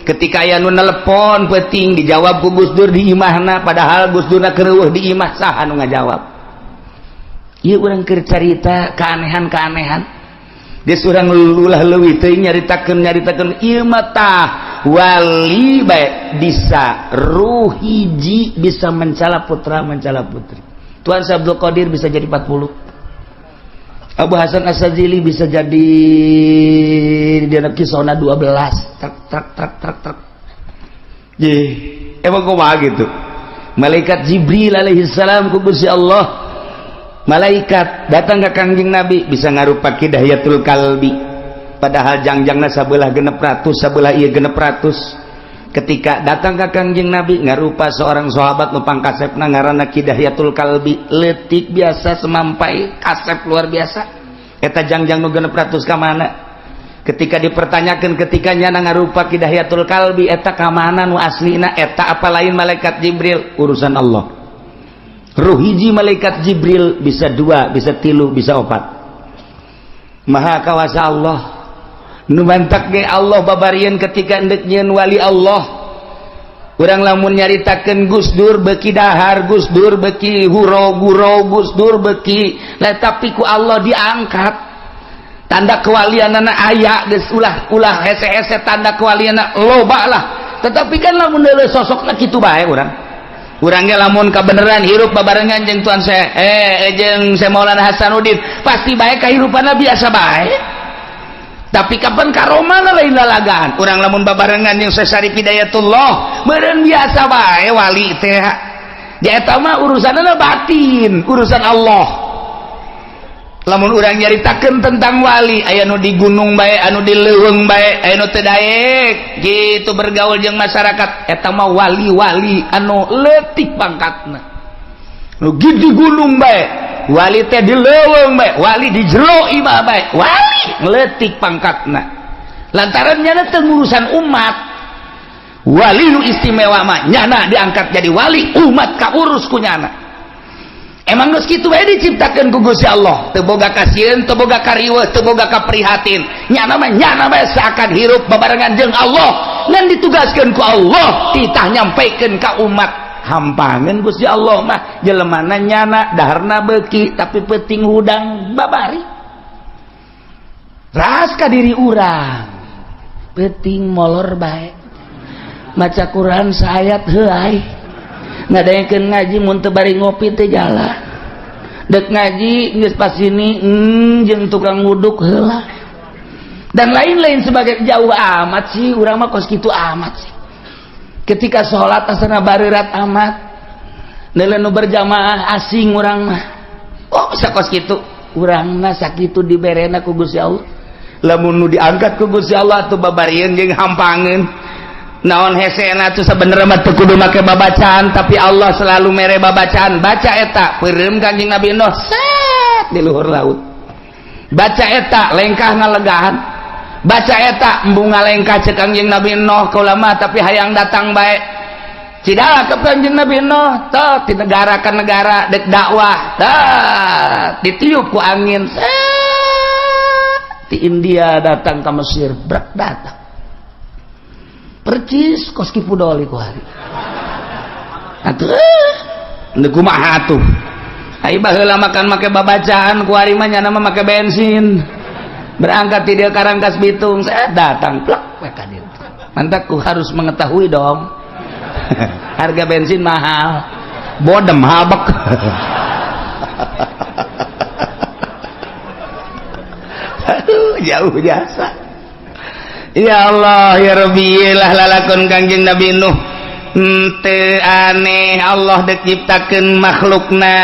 Ketika aya nu nelepon penting dijawab ku Gus Dur di imahna, padahal Gus Dur keur di imah, saha nu ngajawab? Ieu urang keur carita keanehan-keanehan. Geus urang ulah leuwih teuing nyaritakeun nyaritakeun ieu mah tah wali bae bisa ruh hiji bisa mencala putra mencala putri. Tuan Syekh Abdul Qadir bisa jadi 40. Abu Hasan Asy-Syadzili bisa jadi di anak kisona 12 truk truk truk truk truk. Ye, emang kumaha gitu. Malaikat Jibril alaihi salam ku Gusti Allah, malaikat datang ke Kangjeng Nabi bisa ngarupa Ki Dihyatul Kalbi, padahal jangjangna sabelah 600, sabelah ieu 600. Ketika datang ke Kangjeng Nabi ngarupa seorang sahabat nu pangkasepna ngaranna Ki Dihyatul Kalbi, leutik biasa semampai, kasep luar biasa. Eta jangjang nu 600 ka mana? Ketika dipertanyakan, ketika nyana ngarupa Ki Dihyatul Kalbi, eta ka mana nu aslina? Eta apa lain malaikat Jibril? Urusan Allah. Ruh hiji malaikat Jibril bisa dua, bisa tilu, bisa opat. Maha kawasa Allah. Nu mantak ge Allah babarian ketika endek nyieun wali Allah. Urang lamun nyaritakeun Gus Dur beuki dahar, Gus Dur beuki huro guro, Gus Dur beuki lah, tapi ku Allah diangkat. Tanda kewalianana aya geus, ulah ulah hese-hese, tanda kewalianana loba lah. Tetapi kan lamun deuleu sosokna kitu bae urang. Urangnya lamun kebenaran hirup babarengan jeung Tuan saya jeung Syekh Maulana Hasanuddin pasti baik, kehidupannya biasa baik, tapi kapan karomah lain lalagaan. Urang lamun babarengan jeung Syekh Syarif Hidayatullah meureun biasa bae wali teh. Dia eta mah urusanna batin, urusan Allah. Lamun urang nyaritakeun tentang wali, aya nu di gunung bae, anu di leuweung bae, aya nu teu daek gitu bergaul jeung masyarakat. Eta mah wali-wali anu leutik pangkatna, nu di gunung bae wali teh, di leuweung bae wali, di jero imah bae wali, leutik pangkatna lantaran nyana teu ngurusan umat. Wali nu istimewa mah nyana diangkat jadi wali, umat kaurus ku nyana. Emang geus kitu bae diciptakeun ku Gusti Allah, teu boga kasieun, teu boga kariweuh, teu boga kaprihatin. Nyana mah nyana bae seakan hirup babarengan jeung Allah, ngan ditugaskeun ku Allah titah nyampaikeun ka umat. Hampangeun Gusti Allah mah jelemana nyana daharna beuki tapi penting hudang babari. Ras ka diri urang penting molor bae, maca Quran saayat heuay, ngadayakeun ngaji mun teu bari ngopi teu jalan, dek ngaji geus pas ini jeung tukang wuduk heula dan lain-lain sebagai. Jauh amat sih urang mah, kos kitu amat sih. Ketika sholat asana barerat amat, nilai nu berjamaah asing urang mah. Oh, bisa kos kitu urang mah, sakitu diberena ku Gusti Allah. Lamun nu diangkat ku Gusti Allah tuh babarieun jeung hampangeun. Naon hesena tuh? Sebenarnya mah teu kudu make babacaan, tapi Allah selalu mere babacaan. Baca eta, peureum Kanjeng Nabi Nuh set di luhur laut. Baca eta, lengkah ngalegahan. Baca eta, embung ngalengkah cek Kanjeng Nabi Nuh, kaula mah tapi hayang datang bae. Cidala ke Kanjeng Nabi Nuh tuh di negara ke negara dek dakwah, tah ditiup ku angin set di India, datang ke Mesir, brak datang percis kos Ki Pudoli ku hari atuh. Nu kumaha atuh? Ai baheula makan make babacaan, ku hari mah nyana mah make bensin. Berangkat ti dieu Karangkas Bitung, saya datang plek we ka dieu. Mantap, ku harus mengetahui dong. Harga bensin mahal. Bodem habek. Aduh, jauh jasa. Ya Allah ya Rabbi lah lalakon Kangjeng Nabi Nuh. Henteu aneh Allah dek nyiptakeun makhlukna,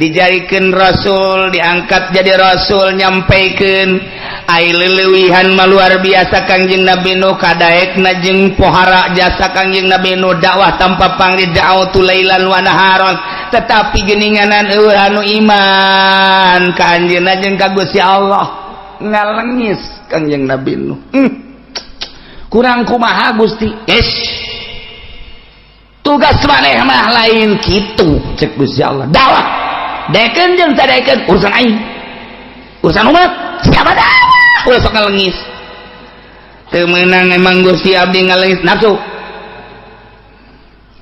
dijadikan rasul, diangkat jadi rasul, nyampaikan. Ai leleuwihan mah luar biasa Kangjeng Nabi Nuh, kadaekna jeung pohara jasa Kangjeng Nabi Nuh, dakwah tanpa pamrih, da'watu lailan wa naharon, tetapi geninganan euweuh anu iman ka anjeunna jeung ka Gusti Allah. Ngalengis Kangjeng Nabi Nuh. Kurang kumaha Gusti? Yes, tugas maneh mah lain kitu, cek Gusti Allah. Dakwah daekeun jeung teu daekeun urusan aing, urusan umat siapa dakwah. Ulah sok ngalengis, teu meunang emang Gusti abdi ngalengis. Nafsu.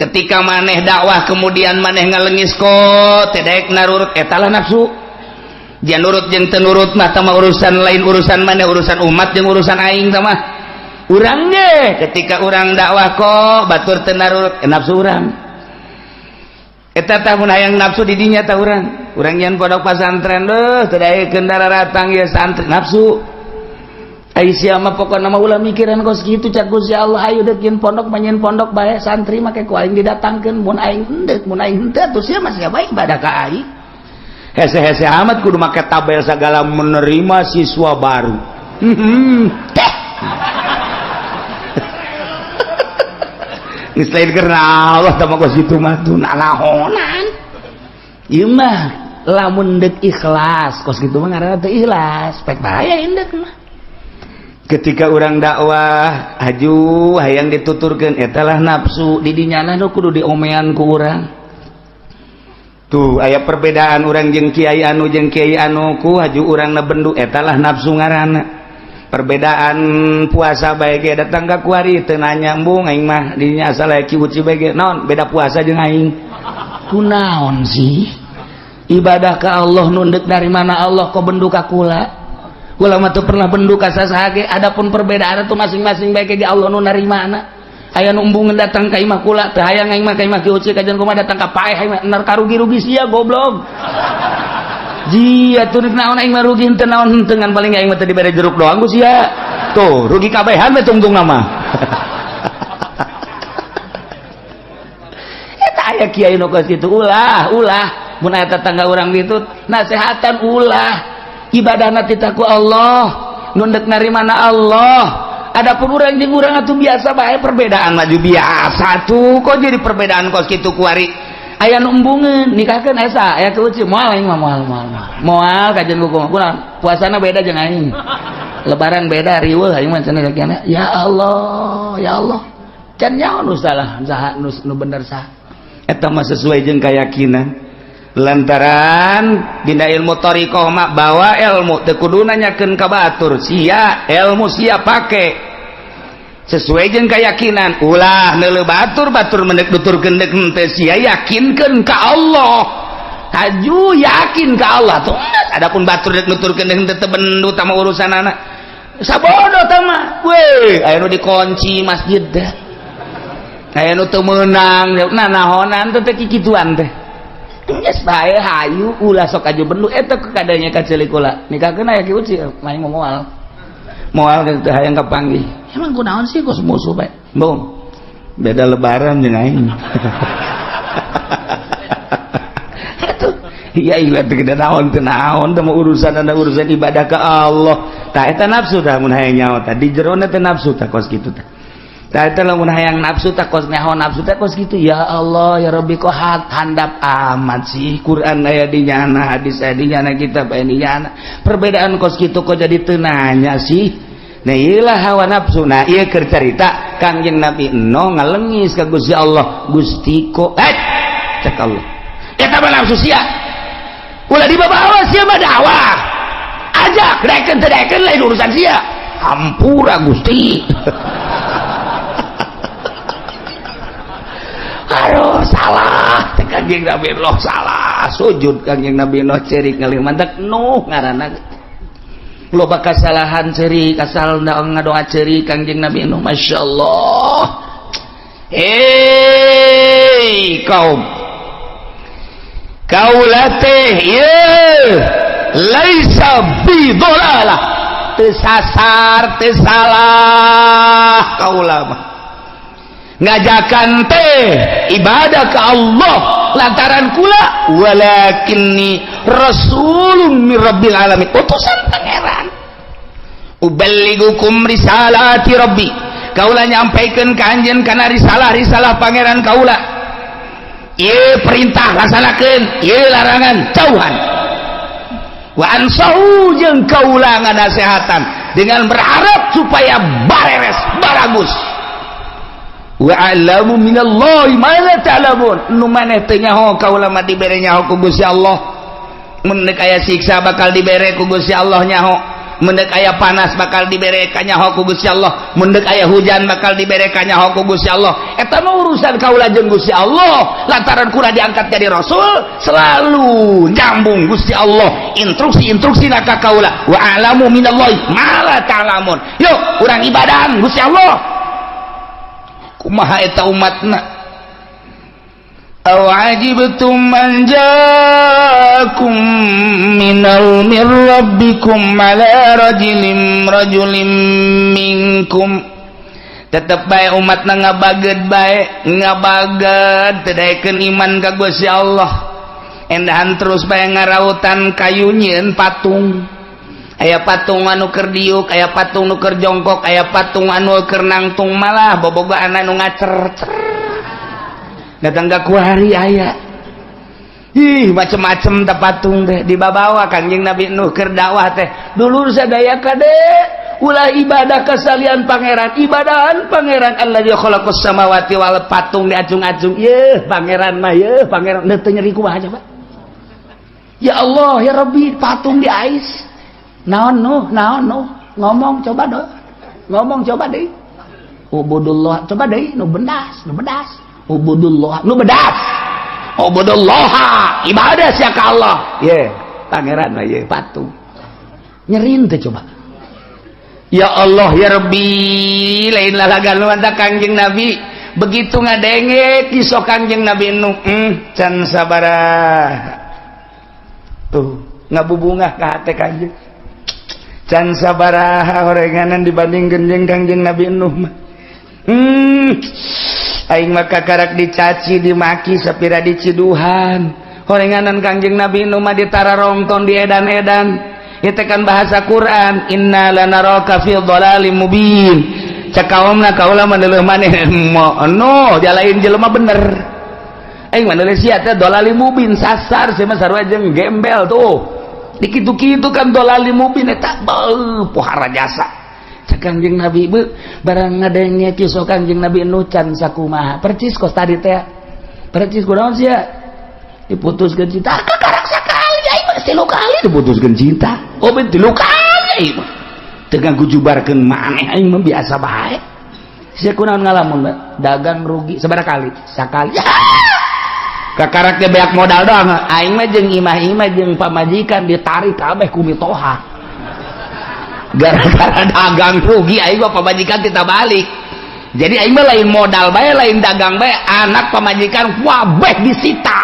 Ketika maneh dakwah kemudian maneh ngalengis kok teu daek narurut, eta lah nafsu. Dia nurut jeung teu nurut mah tah urusan lain, urusan maneh, urusan umat jeung urusan aing tah mah. Urang ge ketika urang dakwah kok batur teu narurut, nafsu urang eta tah. Mun hayang nafsu di dinya tah urang, urang nyian pondok pasantren deuh teu daekeun daratang ieu santri, nafsu. Ai sia mah pokona mah ulah mikiran kos kitu, cak Gusti Allah. Ayo deuk nyieun pondok mah nyieun pondok bae, santri make ku aing didatangkeun mun aing henteu. Mun aing henteu atuh sia mah sia bae ibadah ka aing. Hese-hese amat kudu make tabel segala, menerima siswa baru. Teh. Geus lain karena Allah tah mah kos kitu mah tuh nanahonan. Ieu mah lamun deuk ikhlas kos kitu mah ngaranna teu ikhlas, pek bahaya indek mah. Ketika orang dakwah aju hayang dituturkeun, eta lah nafsu. Di dinya nu kudu diomean ku urang tuh, aya perbedaan urang jeung kiai anu jeung kiai anu, ku haju urang na bendu, eta lah nafsu ngaranna. Perbedaan puasa bae ge datang ka kuari teu nanya, embung aing mah dinya asal aya ki uci bae ge. Naon beda puasa jeung aing, kunaon sih? Ibadah ka Allah, nunduk dari mana Allah, kok bendu ka kula? Kula mah teu pernah bendu ka sasaha ge. Adapun perbedaan itu masing-masing bae ge Allah nu narimana. Aya nu embungeun datang ka imah kula, teu hayang aing mah ka imah ki uci, kajian kumaha datang ka paeh aing mah nar karugi-rugi sia goblok. Jia tuh naon aing mah rugi henteu naon henteu, ngan paling aing mah teu dibere jeruk doang ku sia. Tuh rugi kabehan we tungtung nama. Eta aya kiai nu kos kitu, ulah ulah mun aya tetangga urang ditu nasehatan, ulah. Ibadahna titah ku Allah, nu dek narimana Allah. Adapun urang jeung urang atuh biasa bae, perbedaan maju biasa tuh, kok jadi perbedaan kos kitu kuari. Aya nu embungeun nikahkeun esa aya keuci, moal aing mah, moal moal moal moal kajian ku kumaha, puasana beda jeung aing, lebaran beda, riweuh aing mah cenah. Ya Allah, ya Allah, can nyaho nu salah saha, nu bener saha. Eta mah sesuai jeung keyakinan, lantaran dina ilmu thariqah mah bawa ilmu teu kudu nanyakeun ka batur sia, ilmu sia pake sesuai jeung keyakinan. Ulah neuleuh batur, batur mendek nuturkeun deuk henteu, sia yakinkeun ka Allah, haju yakin ka Allah tuh. Adapun batur dek nuturkeun deuk henteu, teu bendu tama urusanana, sabodo tah mah. We aya nu dikunci masjid teh, aya nu teu meunang, nah nahonan teh teh kikituan teh. Geus bae hayu, ulah sok aju bendu eta kadanya ka ceulik kula nikahkeun aya ki uci main moal moal teu hayang kapanggih. Emang kunaon sih kos musuh bae? Bung beda lebaran jeung aing. Atuh iya iya teu gede naon, teu naon teh urusan ada urusan ibadah ke Allah. Tah eta nafsu tah, mun hayang nyaho tah di jerona teh nafsu tah kos kitu tah. Tah eta lamun hayang nafsu tah kos nyaho nafsu teh kos kitu. Ya Allah ya Rabbi, kok handap amat sih? Quran aya di nyana, hadis aya di nyana, kitab aya di nyana, perbedaan kos kitu kok jadi teu nanya sih? Nah iyalah hawa nafsu. Nah iya keur carita Kangjeng Nabi Nuh ngalengis ka Gusti Allah, Gusti kok cek Allah eta mah nafsu sia, ulah dibawa sia mah dakwah ajak daekeun teu daekeun lain urusan sia. Hampura Gusti. Aduh salah teh Kangjeng Nabi Nuh, salah. Sujud Kangjeng Nabi Nuh, cerik ngalih mantak Nuh ngaranna loba kasalahan, cerik asal ngadoa cerik Kangjeng Nabi Nuh. Masya Allah. Hei kaum kaula teh ieu laisa bidolalah, teu sasar teu salah kaula mah ngajakan teh ibadah ke Allah lantaran kula walakinni rasulun min rabbil alamin, utusan pangeran. Uballigukum risalati rabbi, kaula nyampaikeun ka anjeun kana risalah-risalah pangeran kaula. Ieu perintah laksanakeun, ieu larangan jauhan. Wa ansahu, jeung kaula nganasehatan dengan berharap supaya bareres baragus. Wa a'lamu minallahi ma la ta'lamun, nu maneh teu nyaho kaula mah dibere nyaho ku Gusti Allah. Mun deuk aya siksa bakal dibere ku Gusti Allah nyaho, mun deuk aya panas bakal dibere kanyaho ku Gusti Allah, mun deuk aya hujan bakal dibere kanyaho ku Gusti Allah. Eta mah urusan kaula jeung Gusti Allah. Lantaran kula diangkat jadi rasul, selalu nyambung Gusti Allah instruksi-instruksi ka kaula. Wa a'lamu minallahi ma la ta'lamun. Yuk urang ibadahan Gusti Allah. Kumaha eta umatna? Aw ajibtum an jaakum minal min rabbikum ala rajulin minkum. Tetep bae umatna ngabaged bae, ngabaged teu daekeun iman ka Gusti Allah. Endahan terus bae ngarautan kayu nyieun patung. Aya patung anu keur diuk, aya patung nu keur jongkok, aya patung anu keur nangtung, malah bobogaan anu ngacer datang ke kuari aya. Ih, macem-macem teh patung teh dibabawa. Kangjeng Nabi Nuh keur dakwah teh, dulur sadaya, kade ulah ibadah kasalian pangeran, ibadahan pangeran alladzi khalaqas samawati wal, patung diacung-acung, yeuh pangeran mah, yeuh pangeran. Teu nyeri kumaha coba? Ya Allah ya Rabbi, patung di ais naon? Nuh, naon Nuh? Ngomong coba dong, ngomong coba deh. Ubudullah coba deh, nu bendas, nu bedas. Ubudullah, nu bedas. Ubudullah, ibadah sia ka Allah. Ye pangeran mah, ye patung. Nyerin teh coba? Ya Allah ya Rabbi, lain lalagan lu. Kangjeng Nabi begitu ngadenge kisah Kangjeng Nabi Nuh, can sabaraha tuh ngabubungah ka hate kangjeng, can sabaraha horenganan dibandingkeun jeung Kangjeng Nabi Nuh mah. Aing mah kakarak dicaci, dimaki, sapira diciduhan. Horenganan Kangjeng Nabi Nuh mah ditararongton, di edan-edan. Itu kan bahasa Quran, inna lanaraka fi dhalalim mubin. Cek kaumna, kaula mah deuleuh maneh no jalain jelema bener, aing mah deuleuh sia teh dhalalim mubin, sasar sia mah, sarua jeung gembel tuh dikitu-kitu kan. Dhalalim mubin eta beuh pohara jasa. Cek Kangjeng Nabi, be barang ngadenge kisah Kangjeng Nabi Nuh can sakumaha percis kos tadi teh, percis. Kunaon sia diputuskeun cinta? Kakarak sakali aing mah, tilu kali diputuskeun cinta. Oh, ben tilu kali aing mah teu ganggu jubarkeun maneh, aing mah biasa bae. Sia kunaon ngalamun? Dagang rugi sabaraha kali? Sakali. Kakarak teh beak modal doang. Aing mah jeung imah-imah jeung pamajikan ditarik kabeh ku mitoha gara-gara dagang rugi. Aing mah pamajikan kita balik, jadi aing mah lain modal bae, lain dagang bae, anak, pamajikan wabeh disita,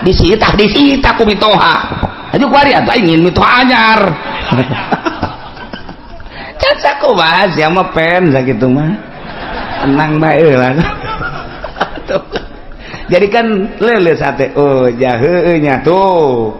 disita, disita ku mitoha. Aja kuari atuh aing ingin mitoha anyar. Can sakumaha sia mah pen sakitu mah, tenang bae lah. Jadi kan lele sate, oh jahe nya tuh,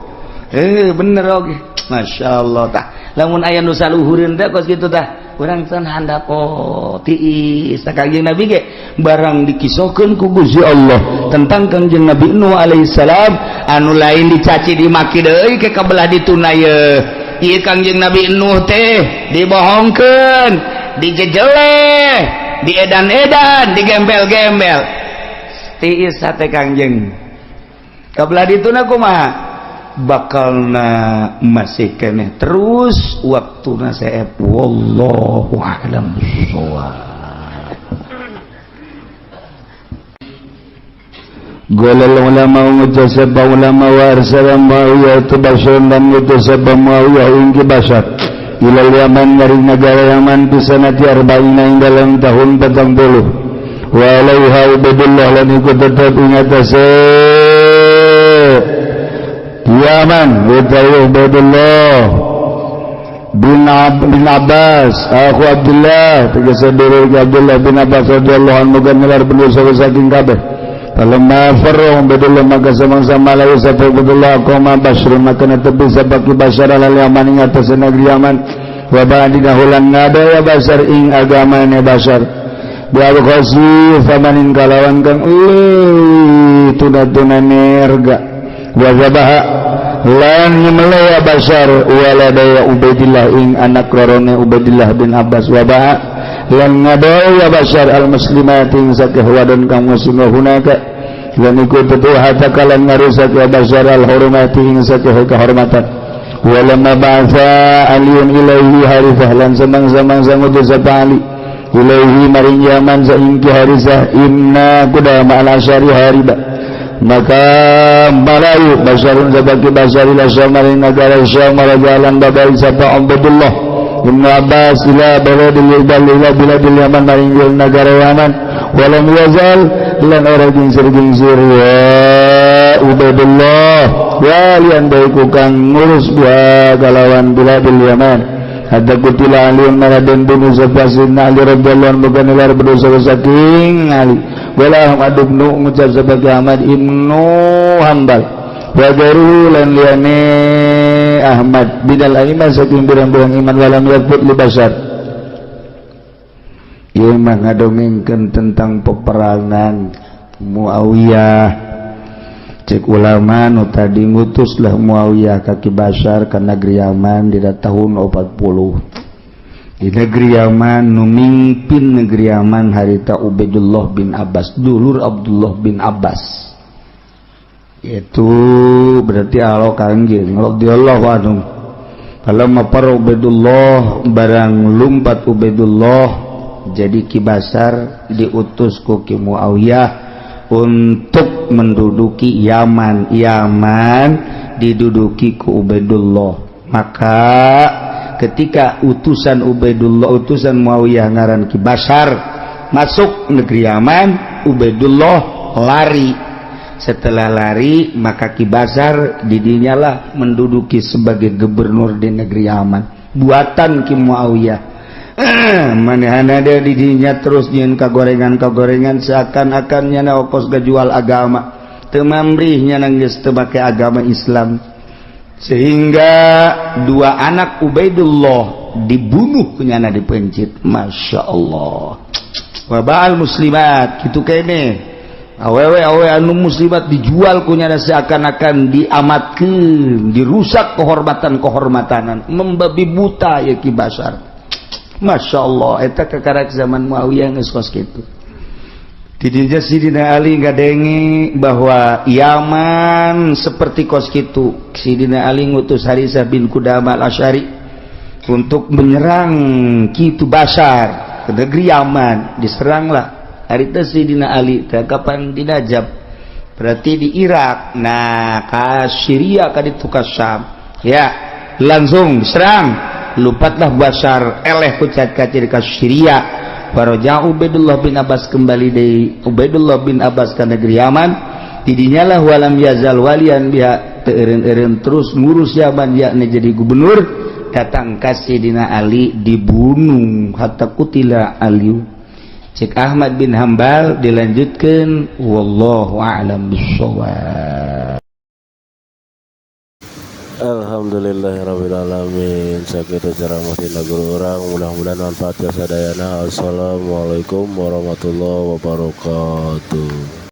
eh bener oke, masya Allah. Tah lamun aya nu saluhureun teh kos kitu, tah urang can handap. Oh, tiis tah Kangjeng Nabi ge barang dikisahkeun ku Gusti Allah tentang Kangjeng Nabi Nuh alaihissalam anu lain dicaci dimaki deui ke kabelah dituna ye. Ieu Kangjeng Nabi Nuh teh dibohongkeun, dijejeleh, diedan-edan, digembel-gembel. Tiis hate Kangjeng. Kabelah dituna kumaha bakalna masih keneh terus waktuna seep. Wallahu a'lam bissawab. Qala ulama, ngucap sapa ulama, wa arsala Muawiyah tu Basyar, dan ngutus sapa Muawiyah ing ki Basyar, ilal Yaman dari negara Yaman, fi sanati arba'ina ing dalam tahun 40. Wa alaiha Ubaidullah, lan iku tetep ing atase Yaman utawi Ubaidullah bin Abbas aku Abdullah, tegese dulur Abdullah bin Abbas radhiyallahu anhu, muga nilar bener saking kabeh. Falamma farra Ubaidullah, maka samangsa malayu sapa Ubaidullah, qama Basyrun, maka netepi sapa ki Basyar, alal Yaman ing atase negeri Yaman. Wa ba'dina hulan ngadaya basar ing agamane basar bial khasi samanin kalawan kang tuna-tuna nerga wa zabaha lan nyemelaya basar waladaya Ubaidillah ing anak lorone Ubaidillah bin Abbas wa ba'a lan ngadaya basar al muslimat ing sakeh wadon kang muslim hunaka lan iku tetu kalan ngarusak ya basar al hurmati ing sakeh kehormatan. Walamma ba'atha Aliun ilaihi Harithah lan samang-samang ngutus sapa Ali ilaihi maring Yaman saingki Harithah inna Qudama al-Asyari hariba, maka malayu basarun sabaki basar ila Syam maring negara Syam jalan babai sapa Abdullah Ibnu Abbas ila baladil ila biladil Yaman maring negara Yaman. Walam yazal lan ora gingsir-gingsir ya Ubaidullah walian baiku kang ngurus biha kalawan biladil Yaman hatta kutila Ali maraden bin sapa Sayyidina Ali radhiyallahu anhu bukan ilar berdosa saking Ali wala Ahmad ibnu ngucap sebagai Ahmad ibnu Hambal wa gairuhu lan liyane Ahmad bidal aiman saking pirang-pirang iman walam yakfut li basar. Ieu mah ngadongengkeun tentang peperangan Muawiyah. Cek ulama nu tadi ngutuslah Muawiyah ka Ki Basar ka negeri Yaman di tahun 40. Di negeri Yaman nu mimpin negeri Yaman harita Ubaidullah bin Abbas, dulur Abdullah bin Abbas. Itu berarti alo kangjeng radhiyallahu anhu. Falamma par Ubaidullah barang lumpat Ubaidullah jadi Ki Basar diutus ku Ki Muawiyah untuk menduduki Yaman. Yaman diduduki ku Ubaidullah. Maka ketika utusan Ubaidullah, utusan Muawiyah ngaran Ki Basar masuk negeri Yaman, Ubaidullah lari. Setelah lari maka Ki Basar didinyalah menduduki sebagai gubernur di negeri Yaman buatan Ki Muawiyah. Manehana dia didinya terus nyieun kagorengan-kagorengan seakan-akan nyana okos gajual agama, teu mamrih nyana geus teu make agama Islam, sehingga dua anak Ubaidullah dibunuh kunyana dipencit. Masya Allah. Wa ba'al muslimat kitu kene awewe awewe anu muslimat dijual kunyana seakan-akan diamatkeun, dirusak kehormatan-kehormatanan, membabi buta ya Ki Basar. Masya Allah, eta kekarak zaman Muawiyah geus kos kitu. Di dinya Sidina Ali ngadenge bahwa Yaman seperti kos kitu. Sidina Ali ngutus Harisah bin Qudamah al-Asy'ari untuk menyerang Kitu Basar ke negeri Yaman. Diseranglah harita Sidina Ali teh kapan di Najab, berarti di Irak. Nah, ka Syria ka ditu ka Syam ya, langsung diserang. Lupatlah Basar eleh kucat kacir ka Syria. Faraja Ubaidullah bin Abbas, kembali dari Ubaidullah bin Abbas ke negeri Yaman. Didinyalah walam yazal walian biha teu eureun-eureun terus ngurus Yaman, yakni jadi gubernur. Datang ka Sidina Ali dibunuh hatta kutila Ali. Cek Ahmad bin Hambal dilanjutkan, wallahu a'lam bissawab. Alhamdulillahirabbil alamin. Sakitu ceramah tina guru urang, mudah-mudahan manfaat sadayana. Assalamualaikum warahmatullahi wabarakatuh.